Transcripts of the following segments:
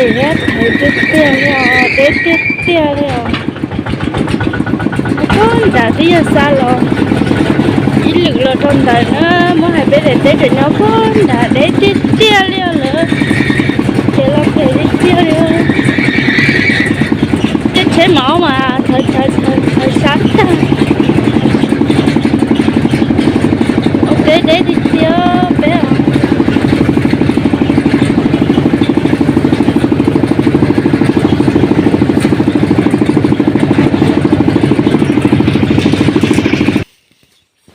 Deb tiag tiag li os, deb tiag tiag li os. Puag nram twb yog xa los ib lwm los rau ntawd na, muab hais peb daim teb tseem nyob puag nram, deb tiag tiag li os lawm. Ces los phem tiag tiag li. Tej tsheb maum mas thawv thawv thawv thawv sab tag. Ua teb deb tiag tiag peb os.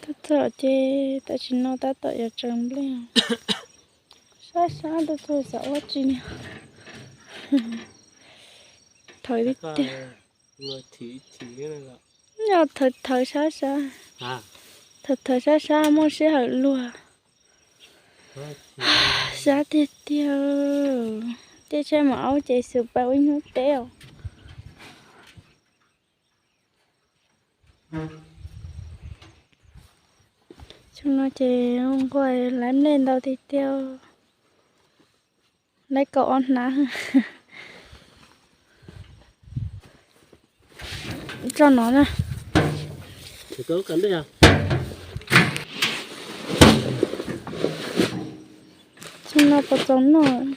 Tab tom ces tam sim no tab tom yuav tsaws nplej. Sab sab tuaj txog xav ua tsi. Thawv tiag tiag. Yog thawv thawv sab sab. Thawv thawv sab sab muaj sij hawm luag. Sab tiag tiag. Tej tsheb maum aub ces xwm pais ua ib hnub teb os. Xyoo no ces nquag laiv nplej ntau tiag tiag. Laiv kaum ob hnab. Tso no na. Xyoo no puas txaus noj?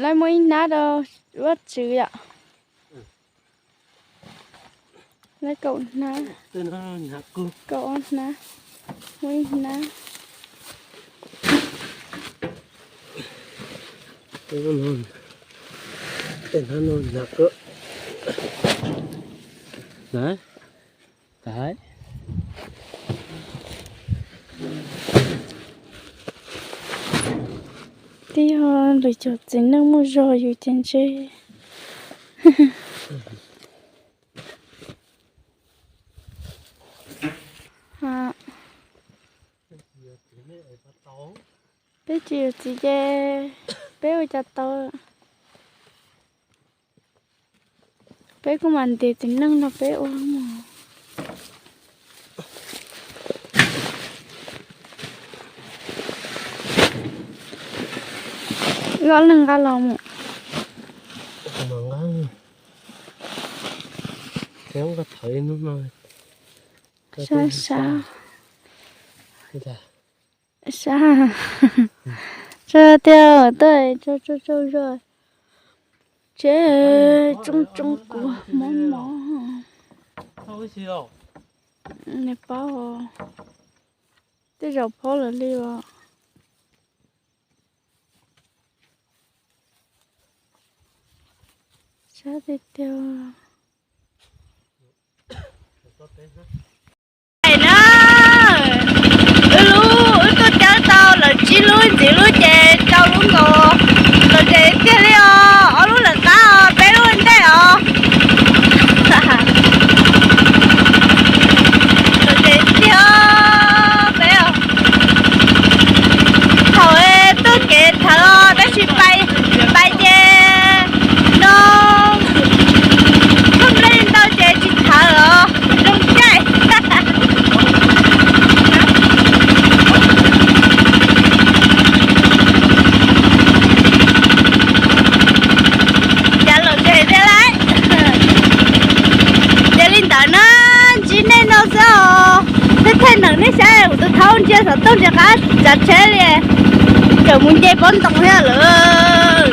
Lawv muaj ib hnab rau Vaj Tswv yom. Lawv kaum hnab, kaum ob hnab, muaj ib hnab. Twb yog lwm cov txiv neej muaj zog yus ces ntshe. Peb tsis yuav txiv ces peb ua cas tau. Peb kuj mam ntiav txiv neej nrog peb ua mus. Wb ob leeg nqa los mus. Sab sab. Sab. Tso tiag, tuaj tso tso tso zog. Tsheb tsoob tsoob kuv mob mob. Nws paub, tej zaum paub lawm li os. Sab tiag tiag. Na, wb lub, wb tuaj cawb tau lawm tsib lub, ntxiv lub ces rau lub nkaus. Lom zem tiag li os, ob lub lawm qab os, peb lub ntej os. Lom zem tiag peb os. Thaum tuaj kev thaum los tab sis pais, pais ces no, koj nplej ntau ces tsis txhawv os, zoo caij. Cas lom zem thiab lauj. Ces li ntawd na, ntsib nej no xwb os. Thawj thawj neeg nej saib kuv tus thaub ntsia saum toj ntsia qab tsav tsheb li, tseem mus nce pob ntoo thiab lawm.